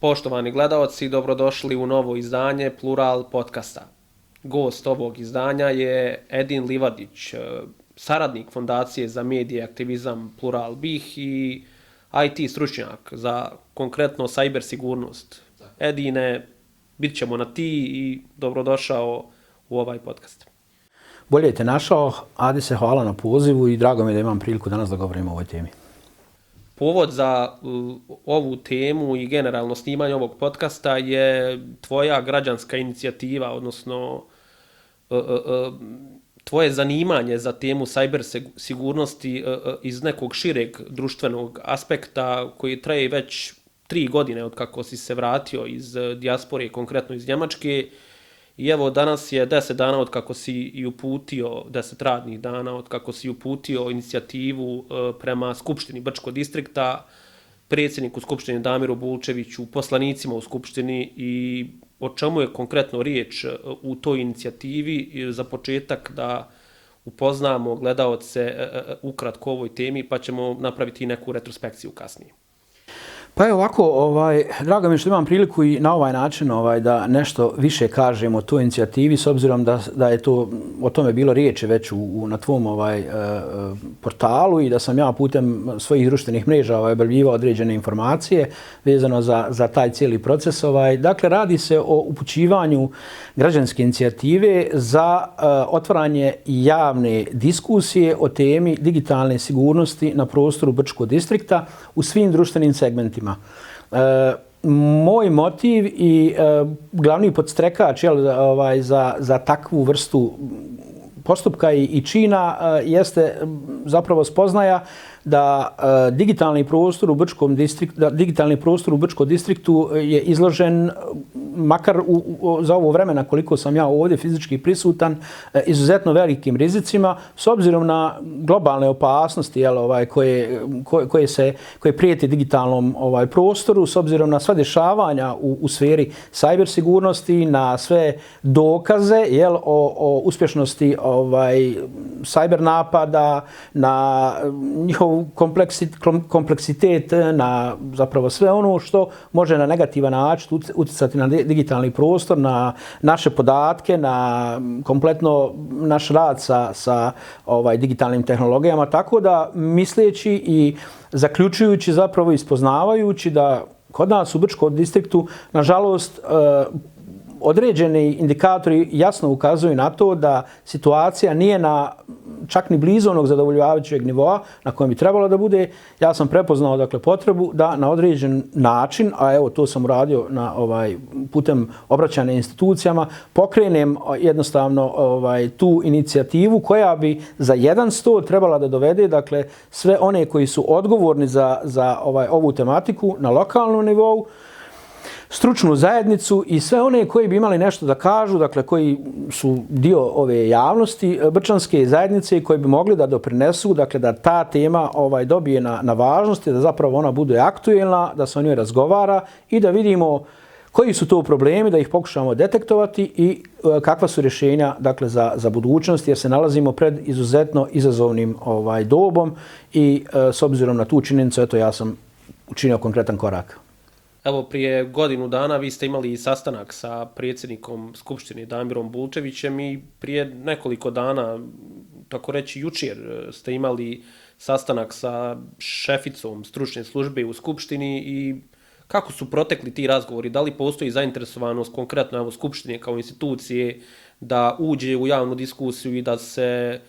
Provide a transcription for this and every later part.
Poštovani gledaoci, dobrodošli u novo izdanje Plural podcasta. Gost ovog izdanja je Edin Livadić, saradnik Fondacije za medije i aktivizam Plural BiH i IT stručnjak za konkretno cyber sigurnost. Edine, bit ćemo na ti i dobrodošao u ovaj podcast. Bolje te našao, Adi se hvala na pozivu i drago mi je da imam priliku danas da govorim o ovoj temi. Povod za ovu temu i generalno snimanje ovog podcasta je tvoja građanska inicijativa, odnosno tvoje zanimanje za temu cyber sigurnosti iz nekog šireg društvenog aspekta koji traje već 3 godine od kako si se vratio iz dijaspore, konkretno iz Njemačke. I evo danas je 10 dana od kako si i uputio, 10 radnih dana od kako si uputio inicijativu prema Skupštini Brčkog distrikta, predsjedniku Skupštine Damiru Bulčeviću, poslanicima u Skupštini i o čemu je konkretno riječ u toj inicijativi. Za početak da upoznamo gledaoce ukratko o ovoj temi, pa ćemo napraviti neku retrospekciju kasnije. Pa je ovako, drago mi je što imam priliku i na ovaj način da nešto više kažem o toj inicijativi, s obzirom da je to o tome bilo riječi već na tvom portalu i da sam ja putem svojih društvenih mreža objavljivao određene informacije vezano za taj cijeli proces. Dakle, radi se o upućivanju građanske inicijative za otvaranje javne diskusije o temi digitalne sigurnosti na prostoru Brčkog distrikta u svim društvenim segmentima. Moj motiv i glavni podstrekač za takvu vrstu postupka i čina jeste zapravo spoznaja da digitalni prostor u Brčkom distriktu je izložen, makar za ovo vremena koliko sam ja ovdje fizički prisutan, izuzetno velikim rizicima s obzirom na globalne opasnosti koje prijeti digitalnom prostoru, s obzirom na sva dešavanja u sferi cyber sigurnosti, na sve dokaze o uspješnosti cyber napada, na njihov kompleksitet, na zapravo sve ono što može na negativan način utjecati na digitalni prostor, na naše podatke, na kompletno naš rad sa digitalnim tehnologijama. Tako da misleći i zaključujući zapravo i spoznavajući da kod nas u Brčkom distriktu nažalost određeni indikatori jasno ukazuju na to da situacija nije čak ni blizu onog zadovoljavajućeg nivoa na kojem bi trebalo da bude. Ja sam prepoznao potrebu da na određen način, a evo to sam uradio putem obraćanja institucijama, pokrenem jednostavno tu inicijativu koja bi za jedan stol trebala da dovede sve one koji su odgovorni za ovu tematiku na lokalnom nivou, stručnu zajednicu i sve one koji bi imali nešto da kažu, koji su dio ove javnosti brčanske zajednice i koji bi mogli da doprinesu, da ta tema dobije na važnosti, da zapravo ona bude aktuelna, da se o njoj razgovara i da vidimo koji su to problemi, da ih pokušamo detektovati i kakva su rješenja za budućnost, jer se nalazimo pred izuzetno izazovnim dobom i s obzirom na tu činjenicu, eto ja sam učinio konkretan korak. Evo, prije godinu dana vi ste imali sastanak sa predsjednikom Skupštine Damirom Bulčevićem i prije nekoliko dana, tako reći jučer, ste imali sastanak sa šeficom stručne službe u Skupštini i kako su protekli ti razgovori? Da li postoji zainteresovanost konkretno Skupštine kao institucije da uđe u javnu diskusiju i da se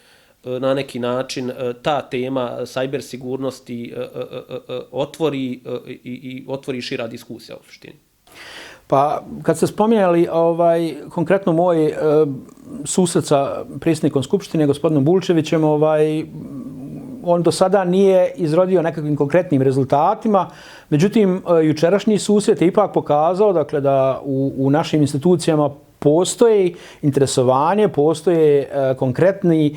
na neki način ta tema cyber sigurnosti otvori i otvori šira diskusija u suštini? Pa kad ste spominjali konkretno moj susret sa predsjednikom Skupštine, gospodinom Bulčevićem, on do sada nije izrodio nekakvim konkretnim rezultatima, međutim jučerašnji susret je ipak pokazao da u našim institucijama postoji interesovanje, postoje konkretni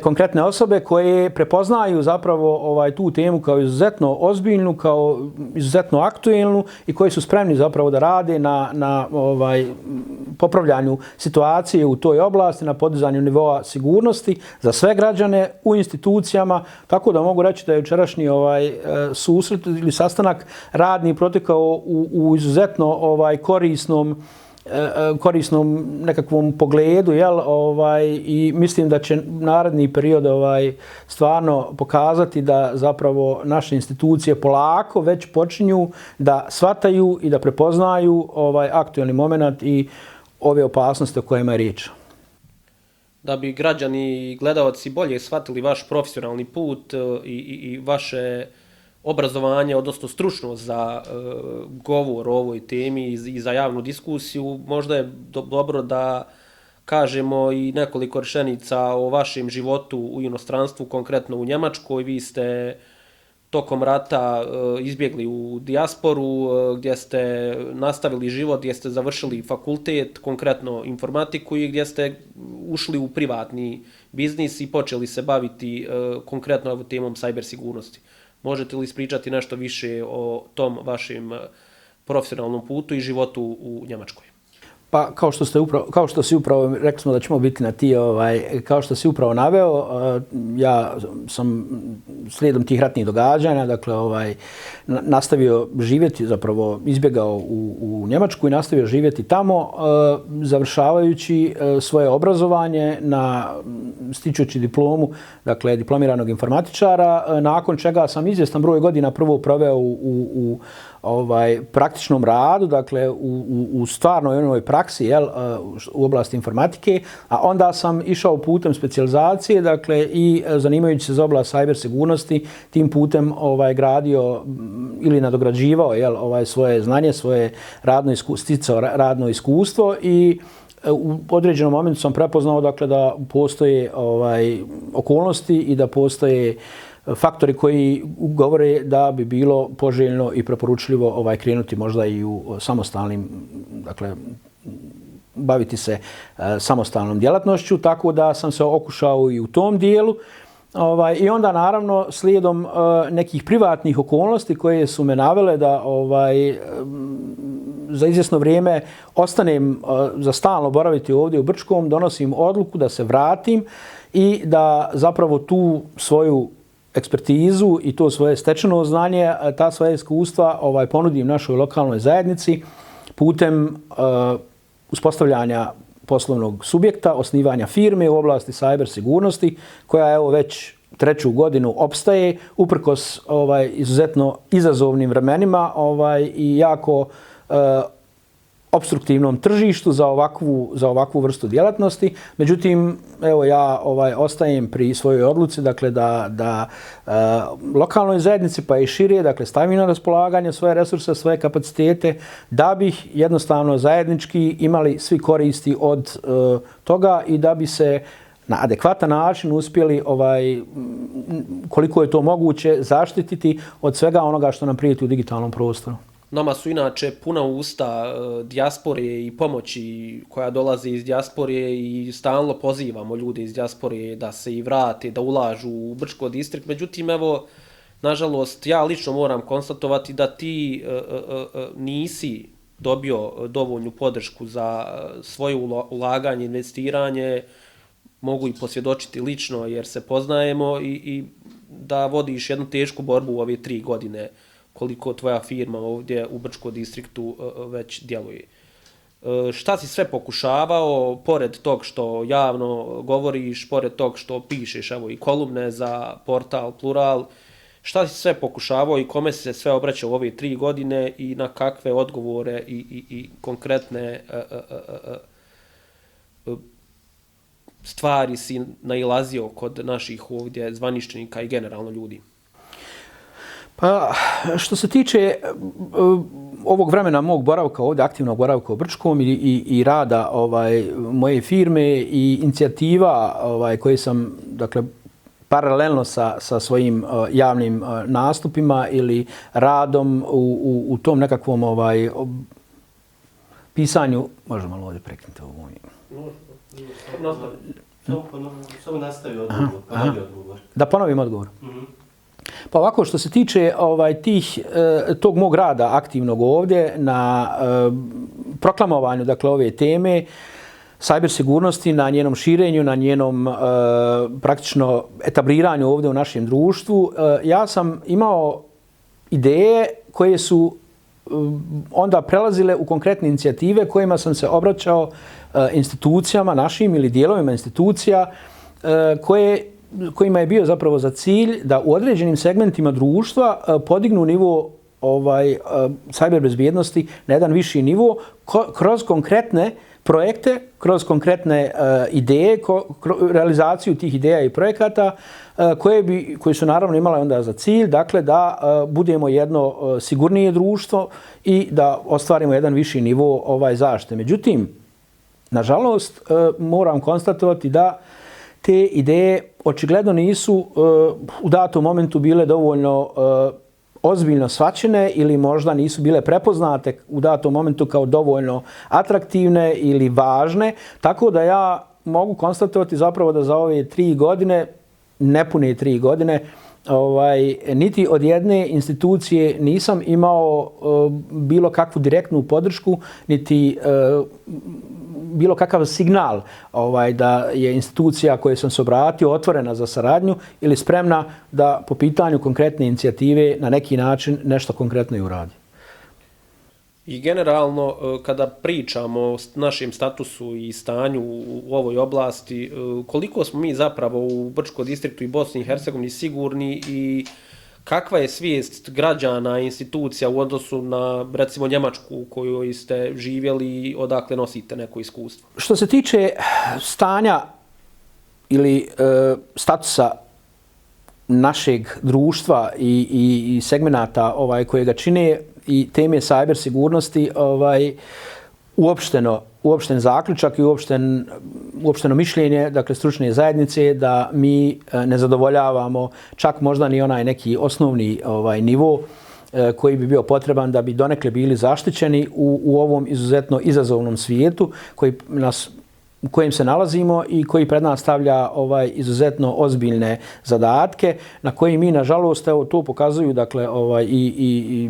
konkretne osobe koje prepoznaju zapravo tu temu kao izuzetno ozbiljnu, kao izuzetno aktuelnu i koji su spremni zapravo da rade na popravljanju situacije u toj oblasti, na podizanju nivoa sigurnosti za sve građane u institucijama. Tako da mogu reći da je jučerašnji susret ili sastanak radni protekao u izuzetno korisnom nekakvom pogledu, i mislim da će naredni period stvarno pokazati da zapravo naše institucije polako već počinju da shvataju i da prepoznaju aktuelni moment i ove opasnosti o kojima je riječ. Da bi građani i gledaoci bolje shvatili vaš profesionalni put i vaše obrazovanje, odnosno stručnost za govor o ovoj temi i za javnu diskusiju, možda je dobro da kažemo i nekoliko rečenica o vašem životu u inostranstvu, konkretno u Njemačkoj. Vi ste tokom rata izbjegli u dijasporu, gdje ste nastavili život, gdje ste završili fakultet, konkretno informatiku, i gdje ste ušli u privatni biznis i počeli se baviti konkretno temom cyber sigurnosti. Možete li ispričati nešto više o tom vašem profesionalnom putu i životu u Njemačkoj? Pa kao što si upravo, rekli smo da ćemo biti na ti, kao što si upravo naveo, ja sam slijedom tih ratnih događanja, dakle, nastavio živjeti, zapravo izbjegao u Njemačku i nastavio živjeti tamo, završavajući svoje obrazovanje, stičući diplomu, dakle, diplomiranog informatičara, nakon čega sam izvjestan broj godina prvo proveo u praktičnom radu, dakle u stvarnoj onoj praksi, u oblasti informatike, a onda sam išao putem specijalizacije, dakle, i zanimajući se za oblast cyber sigurnosti, tim putem gradio ili nadograđivao svoje znanje, svoje sticao radno iskustvo, i u određenom momentu sam prepoznao, dakle, da postoje okolnosti i da postoje faktori koji govore da bi bilo poželjno i preporučljivo krenuti možda i u samostalnim, dakle, baviti se samostalnom djelatnošću, tako da sam se okušao i u tom dijelu. I onda naravno slijedom nekih privatnih okolnosti koje su me navele da za izvjesno vrijeme ostanem za stalno boraviti ovdje u Brčkom, donosim odluku da se vratim i da zapravo tu svoju ekspertizu i to svoje stečeno znanje, ta svoja iskustva ponudim našoj lokalnoj zajednici putem uspostavljanja poslovnog subjekta, osnivanja firme u oblasti cyber sigurnosti, koja evo već 3. godinu opstaje uprkos izuzetno izazovnim vremenima i jako opstruktivnom tržištu za ovakvu vrstu djelatnosti. Međutim, evo ja ostajem pri svojoj odluci, dakle da lokalnoj zajednici pa i šire, dakle stavim na raspolaganje svoje resurse, svoje kapacitete, da bi jednostavno zajednički imali svi koristi od toga i da bi se na adekvatan način uspjeli koliko je to moguće zaštititi od svega onoga što nam prijeti u digitalnom prostoru. Nama su inače puna usta dijaspore i pomoći koja dolazi iz dijaspore i stalno pozivamo ljude iz dijaspore da se i vrate, da ulažu u Brčko distrikt. Međutim, evo, nažalost, ja lično moram konstatovati da ti nisi dobio dovoljnu podršku za svoje ulaganje, investiranje. Mogu i posvjedočiti lično jer se poznajemo i da vodiš jednu tešku borbu u ove 3 godine koliko tvoja firma ovdje u Brčkom distriktu već djeluje. Šta si sve pokušavao, pored tog što javno govoriš, pored tog što pišeš, evo i kolumne za portal Plural, šta si sve pokušavao i kome si se sve obraćao u ove 3 godine i na kakve odgovore i konkretne stvari si nailazio kod naših ovdje zvaničnika i generalno ljudi? Pa, što se tiče ovog vremena mog boravka ovdje, aktivnog boravka u Brčkom i rada moje firme i inicijativa koje sam, dakle, paralelno sa svojim javnim nastupima ili radom u tom nekakvom pisanju, možemo malo ovdje prekinuti ovo. Samo nastavi odgovor, ponovi odgovor. Da ponovim odgovor. Pa ovako, što se tiče tog mog rada aktivnog ovdje na proklamovanju dakle, ove teme, cyber sigurnosti, na njenom širenju, na njenom praktično etabliranju ovdje u našem društvu, ja sam imao ideje koje su onda prelazile u konkretne inicijative kojima sam se obraćao institucijama našim ili dijelovima institucija kojima je bio zapravo za cilj da u određenim segmentima društva podignu nivo cyber bezbjednosti na jedan viši nivo kroz konkretne projekte, kroz konkretne ideje, realizaciju tih ideja i projekata koje su naravno imale onda za cilj dakle, da budemo jedno sigurnije društvo i da ostvarimo jedan viši nivo zaštite. Međutim, nažalost, moram konstatovati da te ideje očigledno nisu u datom momentu bile dovoljno ozbiljno shvaćene ili možda nisu bile prepoznate u datom momentu kao dovoljno atraktivne ili važne. Tako da ja mogu konstatovati zapravo da za ove 3 godine, nepune 3 godine, niti od jedne institucije nisam imao bilo kakvu direktnu podršku, niti bilo kakav signal da je institucija kojoj sam se obratio otvorena za saradnju ili spremna da po pitanju konkretne inicijative na neki način nešto konkretno i uradi. I generalno, kada pričamo o našem statusu i stanju u ovoj oblasti, koliko smo mi zapravo u Brčkom distriktu i Bosni i Hercegovini sigurni i kakva je svijest građana i institucija u odnosu na, recimo, Njemačku u kojoj ste živjeli i odakle nosite neko iskustvo? Što se tiče stanja ili statusa našeg društva i segmenata koje ga čine i teme cyber sigurnosti, uopšten zaključak i uopšteno mišljenje, dakle stručne zajednice, da mi ne zadovoljavamo čak možda ni onaj neki osnovni nivo koji bi bio potreban da bi donekle bili zaštićeni u ovom izuzetno izazovnom svijetu u kojem se nalazimo i koji pred nas stavlja izuzetno ozbiljne zadatke na koji mi, nažalost, evo to pokazuju dakle, i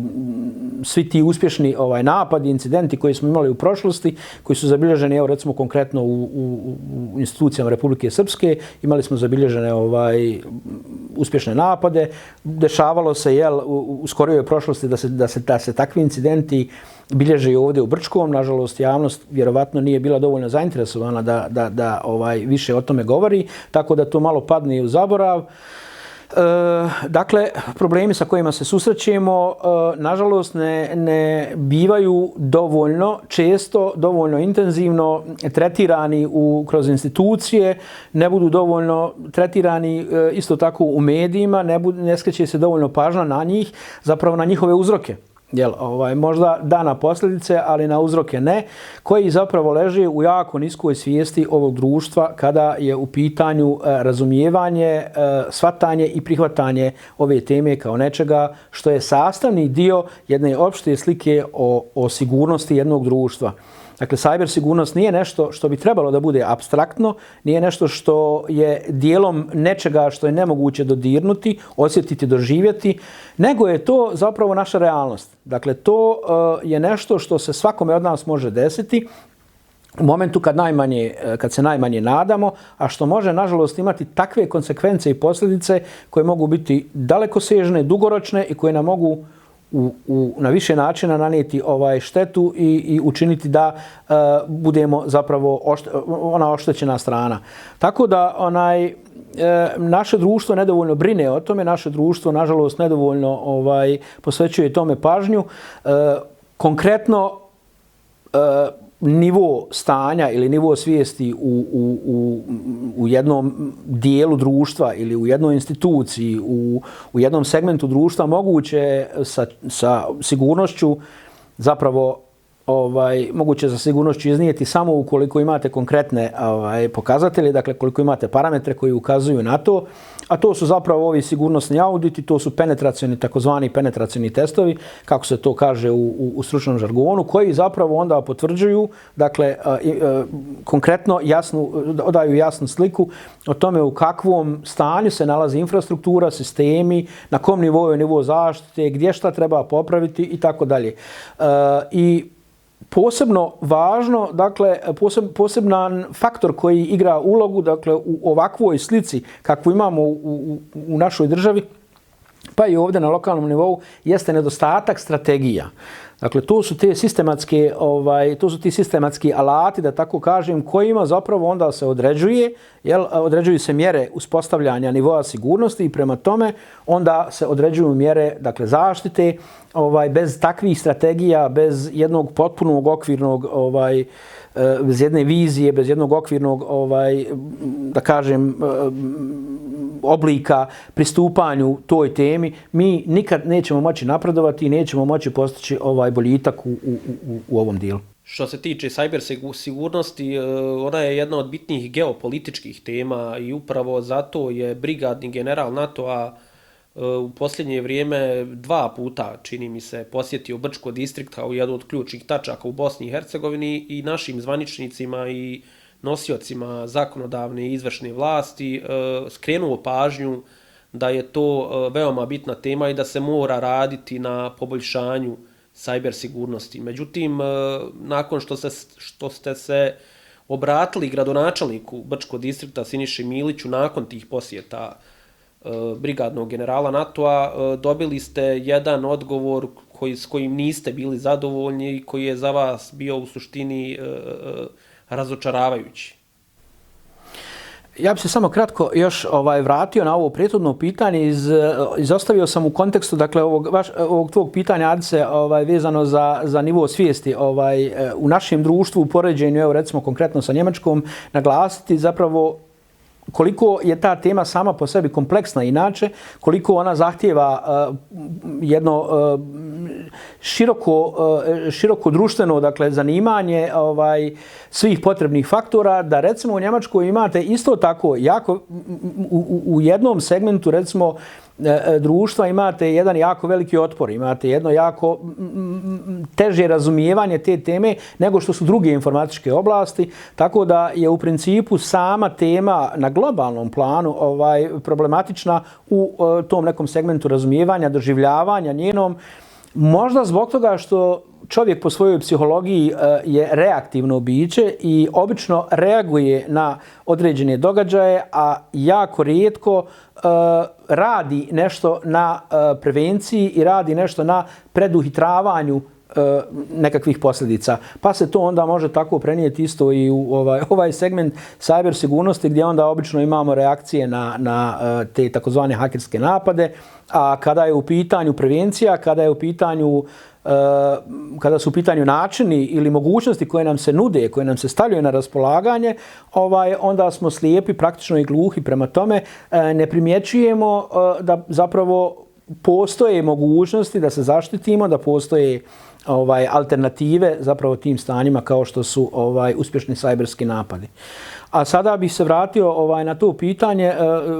svi ti uspješni napadi, incidenti koji smo imali u prošlosti, koji su zabilježeni, evo recimo konkretno u institucijama Republike Srpske, imali smo zabilježene uspješne napade. Dešavalo se u skorijoj prošlosti da se takvi incidenti bilježe ovdje u Brčkom. Nažalost, javnost vjerovatno nije bila dovoljno zainteresovana da više o tome govori, tako da to malo padne u zaborav. Dakle, problemi sa kojima se susrećemo, nažalost, ne bivaju dovoljno često, dovoljno intenzivno tretirani kroz institucije, ne budu dovoljno tretirani isto tako u medijima, ne skreće se dovoljno pažnja na njih, zapravo na njihove uzroke. Možda da na posljedice, ali na uzroke ne, koji zapravo leže u jako niskoj svijesti ovog društva kada je u pitanju razumijevanje, shvatanje i prihvatanje ove teme kao nečega što je sastavni dio jedne opšte slike o sigurnosti jednog društva. Dakle, cyber sigurnost nije nešto što bi trebalo da bude apstraktno, nije nešto što je dijelom nečega što je nemoguće dodirnuti, osjetiti, doživjeti, nego je to zapravo naša realnost. Dakle, to je nešto što se svakome od nas može desiti u momentu kad se najmanje nadamo, a što može, nažalost, imati takve konsekvence i posljedice koje mogu biti dalekosežne, dugoročne i koje nam mogu na više načina nanijeti štetu i učiniti da budemo zapravo ona oštećena strana. Tako da naše društvo nedovoljno brine o tome, naše društvo nažalost nedovoljno posvećuje tome pažnju. Konkretno nivo stanja ili nivo svijesti u jednom dijelu društva ili u jednoj instituciji, u jednom segmentu društva moguće sa sigurnošću zapravo moguće za sigurnošću iznijeti samo ukoliko imate konkretne pokazatelje, dakle koliko imate parametre koji ukazuju na to, a to su zapravo ovi sigurnosni auditi, to su penetracioni, takozvani penetracioni testovi, kako se to kaže u stručnom žargonu, koji zapravo onda potvrđuju, dakle konkretno daju jasnu sliku o tome u kakvom stanju se nalazi infrastruktura, sistemi, na kom nivou je nivo zaštite, gdje šta treba popraviti i tako dalje. I posebno važno, dakle, poseban faktor koji igra ulogu, dakle, u ovakvoj slici kakvu imamo u našoj državi, pa i ovdje na lokalnom nivou, jeste nedostatak strategija. Dakle, to su ti sistematski alati, da tako kažem, kojima zapravo onda se određuju se mjere uspostavljanja nivoa sigurnosti i prema tome onda se određuju mjere, dakle, zaštite. Bez takvih strategija, bez jednog potpunog okvirnog, bez jedne vizije, bez jednog okvirnog, da kažem, oblika pristupanju toj temi, mi nikad nećemo moći napredovati i nećemo moći postići boljitak u ovom dijelu. Što se tiče cyber sigurnosti, ona je jedna od bitnijih geopolitičkih tema i upravo zato je brigadni general NATO-a u posljednje vrijeme 2 puta, čini mi se, posjetio Brčko distrikt kao jedan od ključnih tačaka u Bosni i Hercegovini i našim zvaničnicima i nosiocima zakonodavne i izvršne vlasti skrenuo pažnju da je to veoma bitna tema i da se mora raditi na poboljšanju cyber sigurnosti. Međutim, nakon što ste se obratili gradonačelniku Brčkog distrikta Siniši Miliću nakon tih posjeta brigadnog generala NATO-a, dobili ste jedan odgovor s kojim niste bili zadovoljni i koji je za vas bio u suštini razočaravajući. Ja bih se samo kratko još vratio na ovo prethodno pitanje. Izostavio sam u kontekstu, dakle, ovog tvog pitanja, Adice, vezano za nivo svijesti u našem društvu u poređenju, evo recimo konkretno sa Njemačkom, naglasiti zapravo koliko je ta tema sama po sebi kompleksna inače, koliko ona zahtijeva jedno široko društveno, dakle, zanimanje svih potrebnih faktora, da recimo u Njemačkoj imate isto tako jako u jednom segmentu recimo društva imate jedan jako veliki otpor, imate jedno jako teže razumijevanje te teme nego što su druge informatičke oblasti, tako da je u principu sama tema na globalnom planu problematična u tom nekom segmentu razumijevanja, doživljavanja njenom, možda zbog toga što čovjek po svojoj psihologiji je reaktivno biće i obično reaguje na određene događaje, a jako rijetko radi nešto na prevenciji i radi nešto na preduhitravanju nekakvih posljedica. Pa se to onda može tako prenijeti isto i u ovaj segment cyber sigurnosti gdje onda obično imamo reakcije na te takozvane hakerske napade, a kada je u pitanju prevencija, kada su u pitanju načini ili mogućnosti koje nam se nude, koje nam se stavljaju na raspolaganje, onda smo slijepi, praktično i gluhi prema tome. Ne primjećujemo da zapravo postoje mogućnosti da se zaštitimo, da postoje alternative zapravo tim stanjima kao što su uspješni sajberski napadi. A sada bih se vratio na to pitanje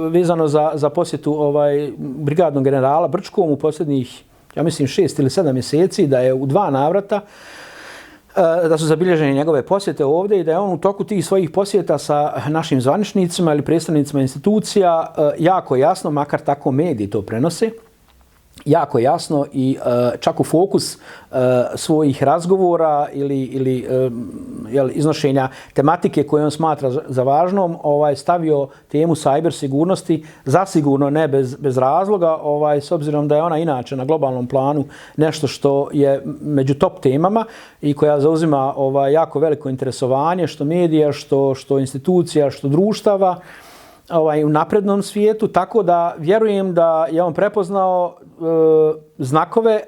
vezano za posjetu brigadnog generala Brčkom u posljednjih, ja mislim, 6 ili 7 mjeseci, da je u 2 navrata da su zabilježene njegove posjete ovdje i da je on u toku tih svojih posjeta sa našim zvaničnicima ili predstavnicima institucija jako jasno, makar tako mediji to prenose, jako jasno i čak u fokus svojih razgovora ili iznošenja tematike koje on smatra za važnom, stavio temu cyber sigurnosti, zasigurno ne bez razloga, s obzirom da je ona inače na globalnom planu nešto što je među top temama i koja zauzima jako veliko interesovanje što medija, što institucija, što društava u naprednom svijetu, tako da vjerujem da je on prepoznao znakove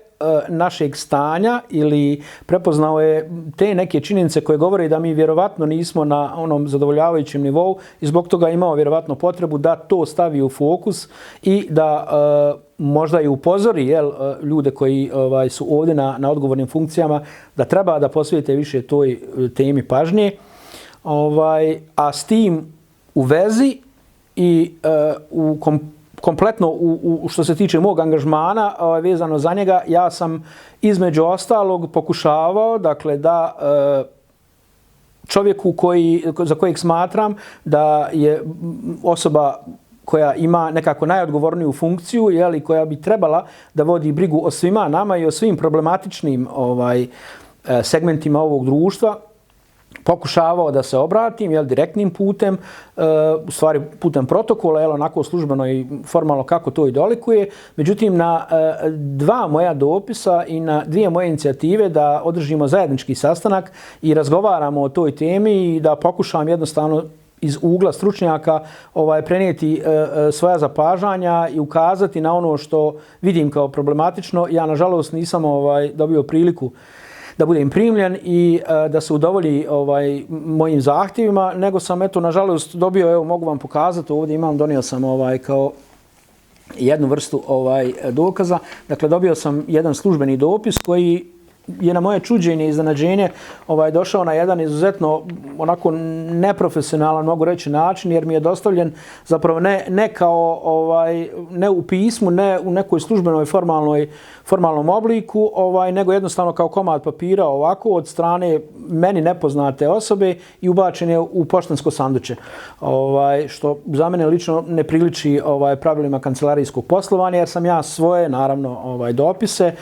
našeg stanja ili prepoznao je te neke činjenice koje govore da mi vjerovatno nismo na onom zadovoljavajućem nivou i zbog toga imao vjerovatno potrebu da to stavi u fokus i da možda i upozori ljude koji su ovdje na odgovornim funkcijama da treba da posvijete više toj temi pažnje. A s tim u vezi i kompletno što se tiče mog angažmana vezano za njega, ja sam između ostalog pokušavao dakle, da čovjeku za kojeg smatram da je osoba koja ima nekako najodgovorniju funkciju, koja bi trebala da vodi brigu o svima nama i o svim problematičnim segmentima ovog društva, pokušavao da se obratim direktnim putem, u stvari putem protokola, onako službeno i formalno kako to i dolikuje. Međutim, na 2 moja dopisa i na 2 moje inicijative da održimo zajednički sastanak i razgovaramo o toj temi i da pokušam jednostavno iz ugla stručnjaka prenijeti svoja zapažanja i ukazati na ono što vidim kao problematično. Ja, nažalost, nisam dobio priliku da budem primljen i da se udovolji mojim zahtjevima, nego sam, nažalost, dobio, evo, mogu vam pokazati, ovdje imam, donio sam kao jednu vrstu dokaza. Dakle, dobio sam jedan službeni dopis koji je na moje čuđenje i iznenađenje došao na jedan izuzetno onako neprofesionalan, mogu reći, način, jer mi je dostavljen zapravo ne kao ne u pismu, ne u nekoj službenoj formalnom obliku, nego jednostavno kao komad papira ovako od strane meni nepoznate osobe i ubačen je u poštansko sanduče. Što za mene lično ne priliči pravilima kancelarijskog poslovanja, jer sam ja svoje, naravno, dopise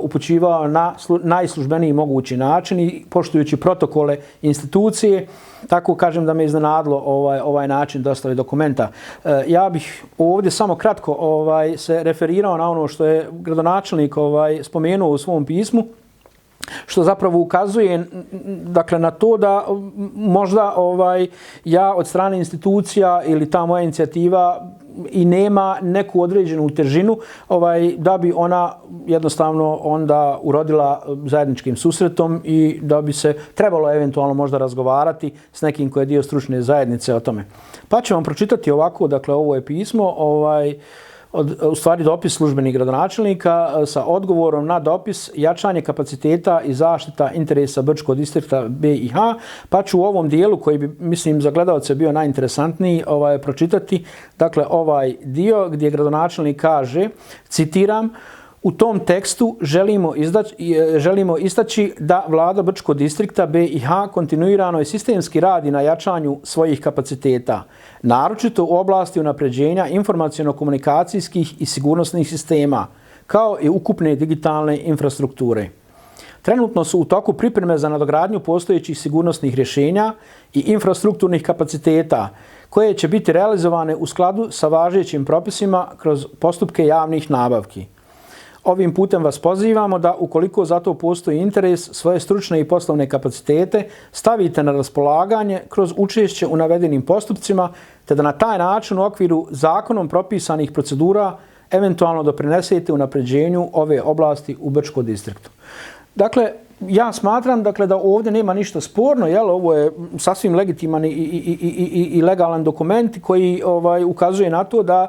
upućivao na najslužbeniji mogući način i poštujući protokole institucije. Tako kažem da me iznenadilo ovaj način dostave dokumenta. Ja bih ovdje samo kratko se referirao na ono što je gradonačelnik spomenuo u svom pismu, što zapravo ukazuje dakle, na to da možda ja od strane institucija ili ta moja inicijativa i nema neku određenu težinu da bi ona jednostavno onda urodila zajedničkim susretom i da bi se trebalo eventualno možda razgovarati s nekim koji je dio stručne zajednice o tome. Pa ću vam pročitati ovako, dakle ovo je pismo, u stvari dopis službenih gradonačelnika sa odgovorom na dopis jačanje kapaciteta i zaštita interesa Brčkog distrikta BiH, pa ću u ovom dijelu koji bi, mislim, za gledalce bio najinteresantniji pročitati, dakle ovaj dio gdje gradonačelnik kaže, citiram, u tom tekstu želimo istaći da vlada Brčkog distrikta BiH kontinuirano i sistemski radi na jačanju svojih kapaciteta, naročito u oblasti unapređenja informaciono-komunikacijskih i sigurnosnih sistema, kao i ukupne digitalne infrastrukture. Trenutno su u toku pripreme za nadogradnju postojećih sigurnosnih rješenja i infrastrukturnih kapaciteta, koje će biti realizovane u skladu sa važećim propisima kroz postupke javnih nabavki. Ovim putem vas pozivamo da, ukoliko za to postoji interes, svoje stručne i poslovne kapacitete stavite na raspolaganje kroz učešće u navedenim postupcima, te da na taj način u okviru zakonom propisanih procedura eventualno doprinesete unapređenju ove oblasti u Brčkom distriktu. Dakle, ja smatram da ovdje nema ništa sporno, ovo je sasvim legitiman i legalan dokument koji ukazuje na to da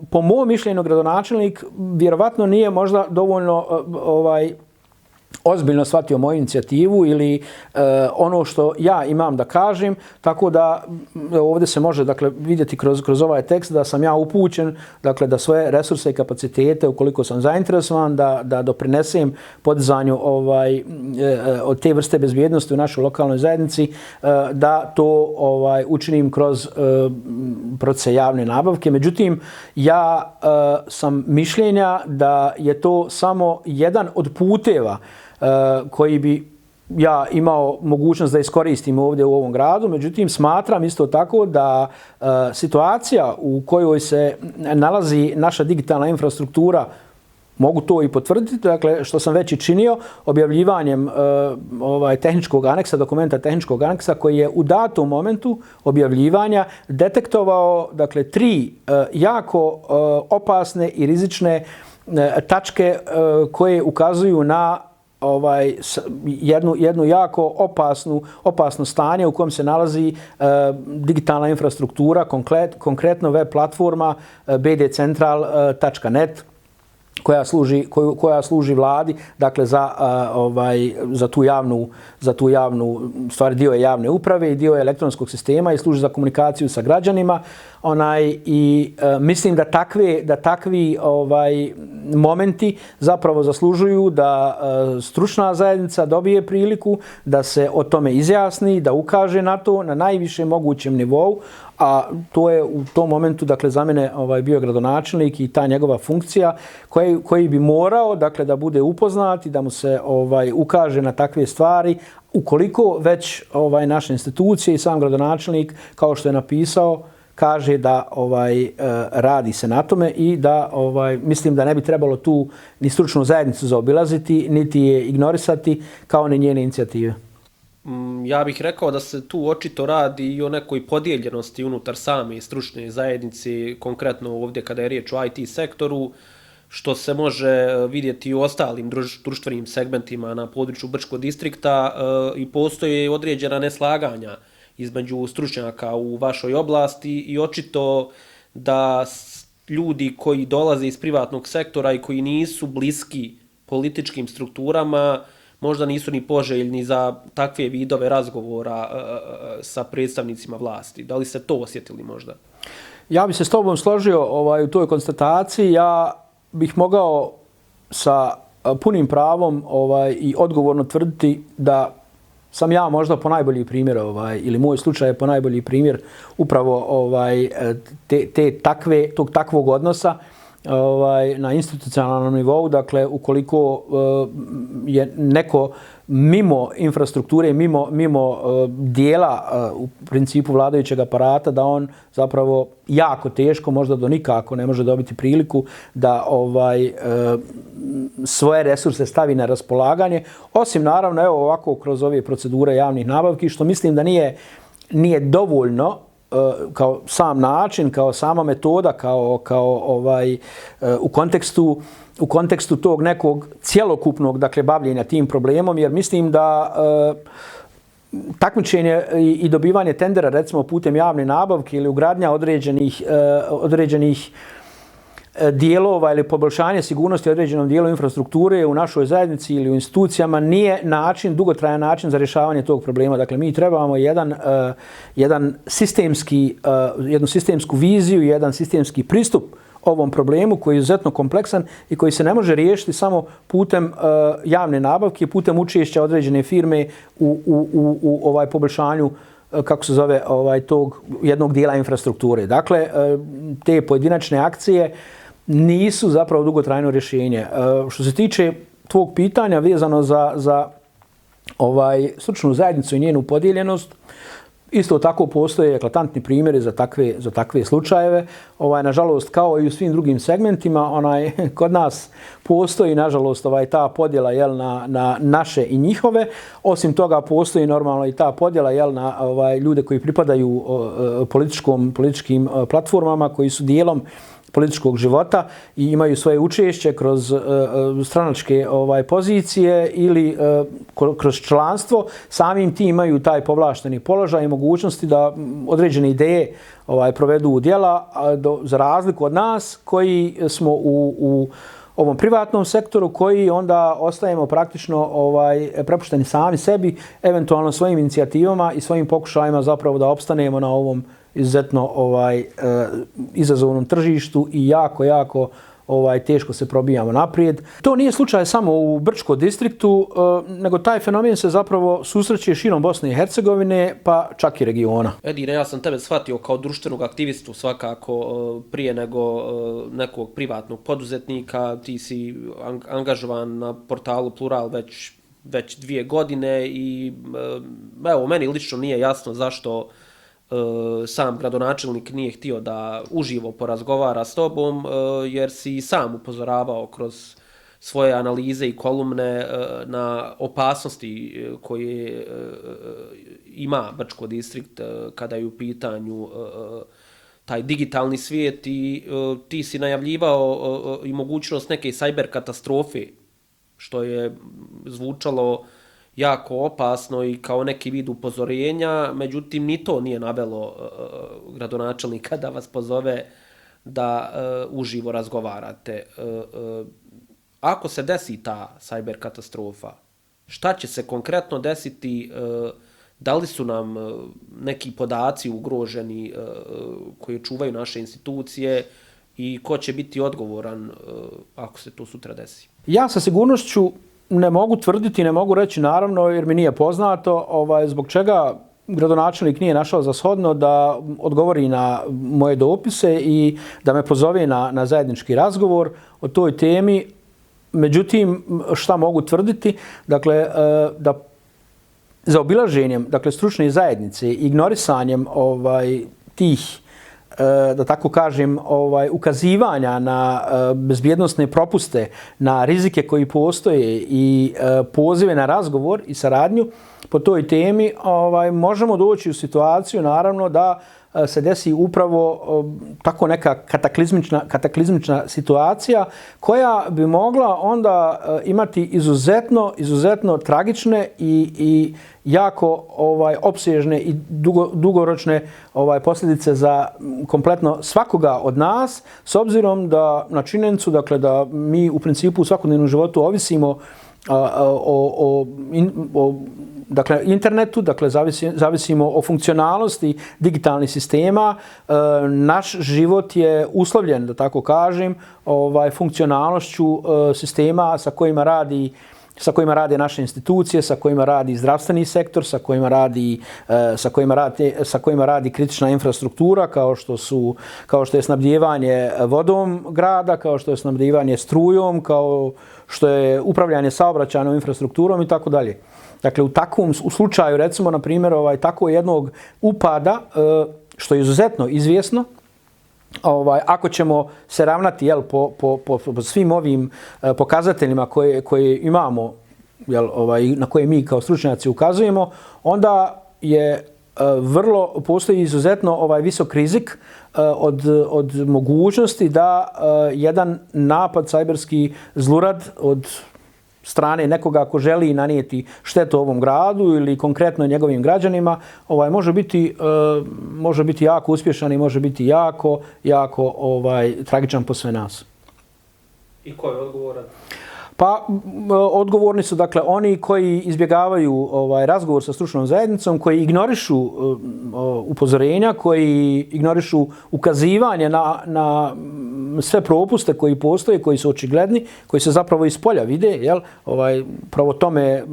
po mom mišljenju gradonačelnik vjerovatno nije možda dovoljno ozbiljno shvatio moju inicijativu ili ono što ja imam da kažem, tako da ovdje se može vidjeti kroz ovaj tekst da sam ja upućen da svoje resurse i kapacitete, ukoliko sam zainteresovan, da doprinesem podizanju od te vrste bezbjednosti u našoj lokalnoj zajednici, da to učinim kroz procese javne nabavke. Međutim, ja sam mišljenja da je to samo jedan od puteva koji bi ja imao mogućnost da iskoristim ovdje u ovom gradu. Međutim, smatram isto tako da situacija u kojoj se nalazi naša digitalna infrastruktura, mogu to i potvrditi, dakle, što sam već i činio objavljivanjem tehničkog aneksa, dokumenta tehničkog aneksa koji je u datom momentu objavljivanja detektovao 3 jako opasne i rizične tačke koje ukazuju na jednu jako opasno stanje u kojem se nalazi digitalna infrastruktura, konkretno web platforma bdcentral.net, koja služi vladi, dakle za tu javnu stvar, dio je javne uprave i dio je elektronskog sistema i služi za komunikaciju sa građanima. Mislim da takvi momenti zapravo zaslužuju da stručna zajednica dobije priliku da se o tome izjasni, da ukaže na to na najvišem mogućem nivou, a to je u tom momentu, dakle, za mene bio gradonačelnik i ta njegova funkcija koji bi morao, dakle, da bude upoznat i da mu se ukaže na takve stvari, ukoliko već naše institucije i sam gradonačelnik, kao što je napisao, kaže da radi se na tome i da mislim da ne bi trebalo tu ni stručnu zajednicu zaobilaziti, niti je ignorisati, kao ni njene inicijative. Ja bih rekao da se tu očito radi i o nekoj podijeljenosti unutar same stručne zajednice, konkretno ovdje kada je riječ o IT sektoru, što se može vidjeti i u ostalim društvenim segmentima na području Brčkog distrikta i postoje određena neslaganja između stručnjaka u vašoj oblasti i očito da ljudi koji dolaze iz privatnog sektora i koji nisu bliski političkim strukturama možda nisu ni poželjni za takve vidove razgovora sa predstavnicima vlasti. Da li ste to osjetili možda? Ja bih se s tobom složio u toj konstataciji. Ja bih mogao sa punim pravom i odgovorno tvrditi da sam ja možda ponajbolji primjer, ili moj slučaj je ponajbolji primjer upravo tog takvog odnosa na institucionalnom nivou. Dakle, ukoliko je neko mimo infrastrukture, mimo dijela u principu vladajućeg aparata, da on zapravo jako teško, možda do nikako ne može dobiti priliku da svoje resurse stavi na raspolaganje, osim naravno evo ovako kroz ove procedure javnih nabavki, što mislim da nije dovoljno kao sam način, kao sama metoda, u kontekstu tog nekog cjelokupnog, dakle, bavljenja tim problemom, jer mislim da takmičenje i dobivanje tendera, recimo putem javne nabavke ili ugradnja određenih dijelova ili poboljšanje sigurnosti određenom dijelu infrastrukture u našoj zajednici ili u institucijama nije dugotrajan način za rješavanje tog problema. Dakle, mi trebamo jednu sistemsku viziju, jedan sistemski pristup ovom problemu koji je izuzetno kompleksan i koji se ne može riješiti samo putem javne nabavke, putem učešća određene firme u poboljšanju, kako se zove, tog jednog dijela infrastrukture. Dakle, te pojedinačne akcije nisu zapravo dugotrajno rješenje. Što se tiče tvog pitanja vezano za stručnu zajednicu i njenu podijeljenost, isto tako postoje eklatantni primjeri za takve slučajeve. Nažalost, kao i u svim drugim segmentima, kod nas postoji, nažalost, ta podjela na naše i njihove. Osim toga, postoji normalno i ta podjela na ljude koji pripadaju političkim platformama, koji su dijelom političkog života i imaju svoje učešće kroz stranačke pozicije ili kroz članstvo. Samim tim imaju taj povlašteni položaj i mogućnosti da određene ideje provedu u djela, za razliku od nas koji smo u ovom privatnom sektoru, koji onda ostajemo praktično prepušteni sami sebi, eventualno svojim inicijativama i svojim pokušajima zapravo da opstanemo na ovom izuzetno izazovnom tržištu i jako teško se probijamo naprijed. To nije slučaj samo u Brčkom distriktu, nego taj fenomen se zapravo susreće širom Bosne i Hercegovine, pa čak i regiona. Edine, ja sam tebe shvatio kao društvenog aktivistu svakako prije nego nekog privatnog poduzetnika. Ti si angažovan na portalu Plural već 2 godine i evo, meni lično nije jasno zašto sam gradonačelnik nije htio da uživo porazgovara s tobom, jer si sam upozoravao kroz svoje analize i kolumne na opasnosti koje ima Brčko distrikt kada je u pitanju taj digitalni svijet i ti si najavljivao i mogućnost neke cyber katastrofe, što je zvučalo jako opasno i kao neki vid upozorenja, međutim ni to nije navelo gradonačelnika da vas pozove da uživo razgovarate. Ako se desi ta cyber katastrofa, šta će se konkretno desiti, da li su nam neki podaci ugroženi koji čuvaju naše institucije i ko će biti odgovoran ako se to sutra desi? Ja sa sigurnošću ne mogu tvrditi, ne mogu reći naravno jer mi nije poznato zbog čega gradonačelnik nije našao za shodno da odgovori na moje dopise i da me pozove na zajednički razgovor o toj temi. Međutim, šta mogu tvrditi? Dakle, da zaobilaženjem stručne zajednice, ignorisanjem tih, da tako kažem, ukazivanja na bezbjednosne propuste, na rizike koji postoje i pozive na razgovor i saradnju po toj temi, možemo doći u situaciju, naravno, da se desi upravo tako neka kataklizmična situacija koja bi mogla onda imati izuzetno tragične i jako opsežne i dugoročne posljedice za kompletno svakoga od nas, s obzirom da na činjenicu da mi u principu u svakodnevnom životu ovisimo o internetu, zavisimo o funkcionalnosti digitalnih sistema. Naš život je uslovljen, da tako kažem, funkcionalnošću sistema sa kojima rade naše institucije, sa kojima radi zdravstveni sektor, sa kojima radi kritična infrastruktura kao što je snabdijevanje vodom grada, kao što je snabdijevanje strujom, kao što je upravljanje saobraćajnom infrastrukturom i tako dalje. Dakle, u slučaju, recimo, na primjer, tako jednog upada, što je izuzetno izvjesno, ako ćemo se ravnati po svim ovim pokazateljima koje imamo, na koje mi kao stručnjaci ukazujemo, onda postoji izuzetno visok rizik od mogućnosti da jedan napad cyberski zlurad od strane nekoga ko želi nanijeti štetu ovom gradu ili konkretno njegovim građanima, može biti jako uspješan i može biti jako tragičan po sve nas. I ko je odgovoran? Pa odgovorni su oni koji izbjegavaju razgovor sa stručnom zajednicom, koji ignorišu upozorenja, koji ignorišu ukazivanje na sve propuste koji postoje, koji su očigledni, koji se zapravo iz polja vide. Pravo tome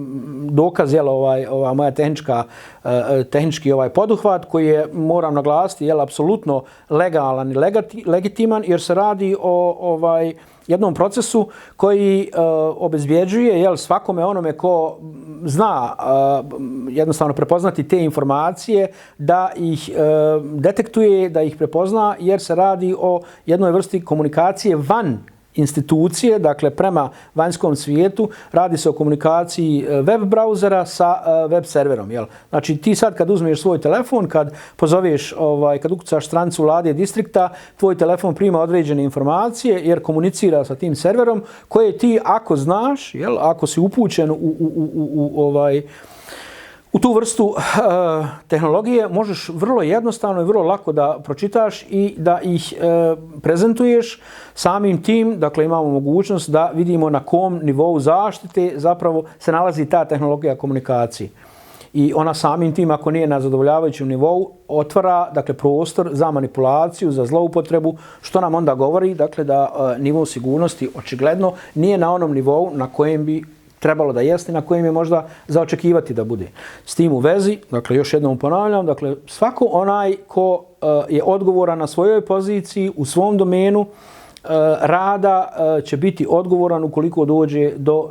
dokaz ova moja tehnički poduhvat koji je, moram naglasiti, apsolutno legalan i legitiman jer se radi o jednom procesu koji obezbjeđuje svakome onome ko zna jednostavno prepoznati te informacije, da ih detektuje, da ih prepozna, jer se radi o jednoj vrsti komunikacije van institucije, dakle prema vanjskom svijetu. Radi se o komunikaciji web brauzera sa web serverom. Znači ti sad kad uzmeš svoj telefon, kad pozoveš, kad ukucaš stranicu vlade distrikta, tvoj telefon prima određene informacije jer komunicira sa tim serverom koje ti, ako znaš, ako si upućen u tu vrstu tehnologije, možeš vrlo jednostavno i vrlo lako da pročitaš i da ih prezentuješ. Samim tim, dakle, imamo mogućnost da vidimo na kom nivou zaštite zapravo se nalazi ta tehnologija komunikacije. I ona samim tim, ako nije na zadovoljavajućem nivou, otvara, dakle, prostor za manipulaciju, za zloupotrebu, što nam onda govori, dakle, da nivo sigurnosti očigledno nije na onom nivou na kojem bi trebalo da jeste, na kojem je možda za očekivati da bude. S tim u vezi, dakle, još jednom ponavljam, dakle, svako onaj ko je odgovoran na svojoj poziciji, u svom domenu rada, će biti odgovoran ukoliko dođe do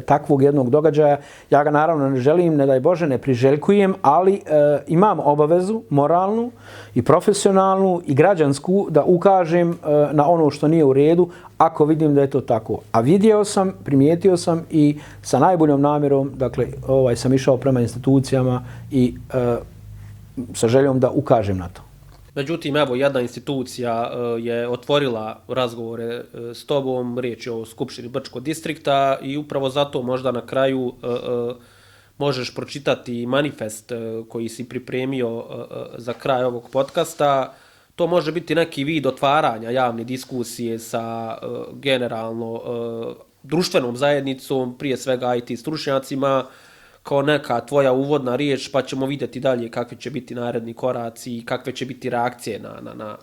takvog jednog događaja. Ja ga naravno ne želim, ne daj Bože, ne priželjkujem, ali imam obavezu moralnu i profesionalnu i građansku da ukažem na ono što nije u redu ako vidim da je to tako. A vidio sam, primijetio sam i sa najboljom namjerom, dakle, sam išao prema institucijama i sa željom da ukažem na to. Međutim, evo, jedna institucija je otvorila razgovore s tobom, riječ je o Skupštini Brčkog distrikta i upravo zato možda na kraju možeš pročitati manifest koji si pripremio za kraj ovog podcasta. To može biti neki vid otvaranja javne diskusije sa generalno društvenom zajednicom, prije svega IT stručnjacima, kao neka tvoja uvodna riječ, pa ćemo vidjeti dalje kakvi će biti naredni koraci i kakve će biti reakcije na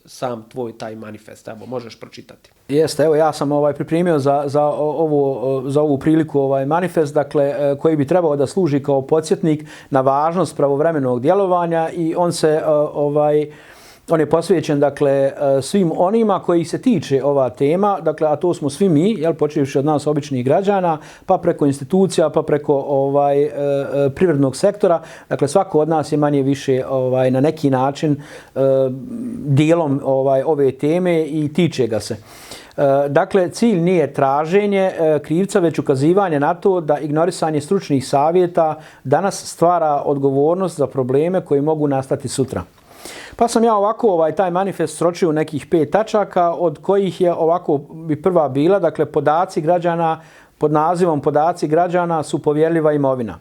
sam tvoj taj manifest. Evo, možeš pročitati. Jeste, evo ja sam pripremio za ovu priliku manifest, dakle, koji bi trebao da služi kao podsjetnik na važnost pravovremenog djelovanja i on je posvećen, dakle, svim onima koji se tiče ova tema, dakle, a to smo svi mi, počevši od nas običnih građana, pa preko institucija, pa preko privrednog sektora. Dakle, svako od nas je manje više na neki način dijelom ove teme i tiče ga se. Dakle, cilj nije traženje krivca, već ukazivanje na to da ignorisanje stručnih savjeta danas stvara odgovornost za probleme koji mogu nastati sutra. Pa sam ja ovako taj manifest sročio u nekih 5 tačaka, od kojih je ovako bi prva bila, dakle, podaci građana, pod nazivom podaci građana su povjerljiva imovina.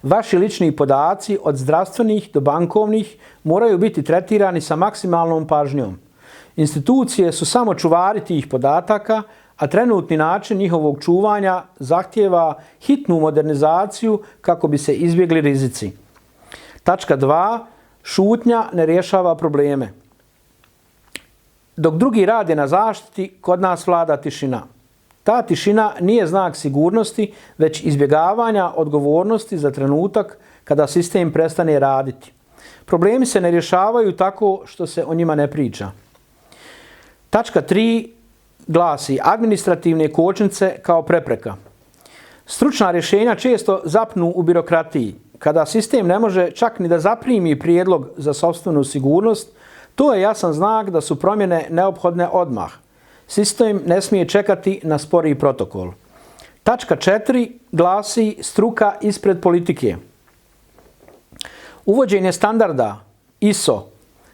Vaši lični podaci od zdravstvenih do bankovnih moraju biti tretirani sa maksimalnom pažnjom. Institucije su samo čuvari tih podataka, a trenutni način njihovog čuvanja zahtijeva hitnu modernizaciju kako bi se izbjegli rizici. Tačka 2. Šutnja ne rješava probleme. Dok drugi rade na zaštiti, kod nas vlada tišina. Ta tišina nije znak sigurnosti, već izbjegavanja odgovornosti za trenutak kada sistem prestane raditi. Problemi se ne rješavaju tako što se o njima ne priča. Tačka 3 glasi administrativne kočnice kao prepreka. Stručna rješenja često zapnu u birokratiji. Kada sistem ne može čak ni da zaprimi prijedlog za sopstvenu sigurnost, to je jasan znak da su promjene neophodne odmah. Sistem ne smije čekati na sporiji protokol. Tačka 4 glasi struka ispred politike. Uvođenje standarda ISO,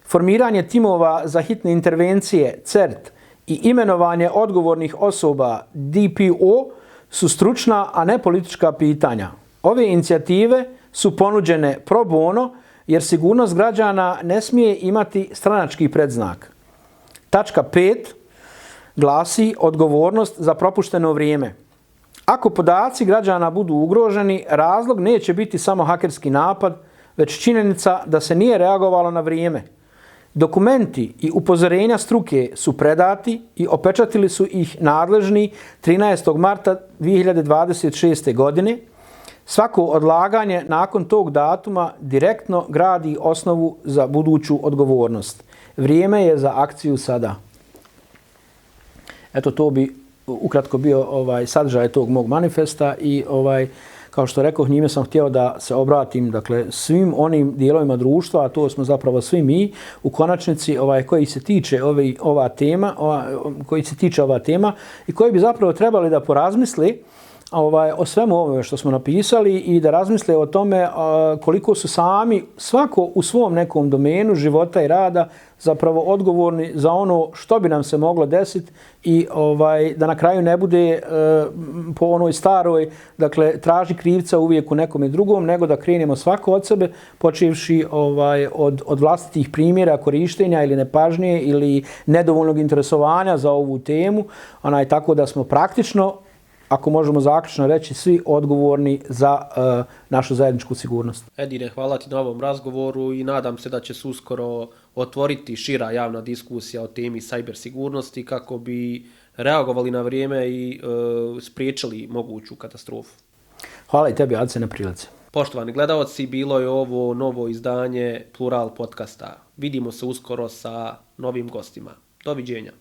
formiranje timova za hitne intervencije CERT i imenovanje odgovornih osoba DPO su stručna, a ne politička pitanja. Ove inicijative su ponuđene pro bono, jer sigurnost građana ne smije imati stranački predznak. Tačka 5 glasi odgovornost za propušteno vrijeme. Ako podaci građana budu ugroženi, razlog neće biti samo hakerski napad, već činjenica da se nije reagovalo na vrijeme. Dokumenti i upozorenja struke su predati i opečatili su ih nadležni 13. marta 2026. godine. Svako odlaganje nakon tog datuma direktno gradi osnovu za buduću odgovornost. Vrijeme je za akciju sada. Eto, to bi ukratko bio sadržaj tog mog manifesta i kao što rekoh, njime sam htio da se obratim, dakle, svim onim dijelovima društva, a to smo zapravo svi mi, u konačnici koji se tiče ova tema i koji bi zapravo trebali da porazmisli o svemu ovome što smo napisali i da razmisle o tome koliko su sami, svako u svom nekom domenu života i rada, zapravo odgovorni za ono što bi nam se moglo desiti i da na kraju ne bude po onoj staroj, dakle, traži krivca uvijek u nekome drugom, nego da krenemo svako od sebe, počevši od vlastitih primjera korištenja ili nepažnje ili nedovoljnog interesovanja za ovu temu, tako da smo praktično, ako možemo zaključno reći, svi odgovorni za našu zajedničku sigurnost. Edine, hvala ti na ovom razgovoru i nadam se da će se uskoro otvoriti šira javna diskusija o temi cyber sigurnosti kako bi reagovali na vrijeme i spriječili moguću katastrofu. Hvala i tebi, Ace, na prilici. Poštovani gledalci, bilo je ovo novo izdanje Plural podcasta. Vidimo se uskoro sa novim gostima. Doviđenja.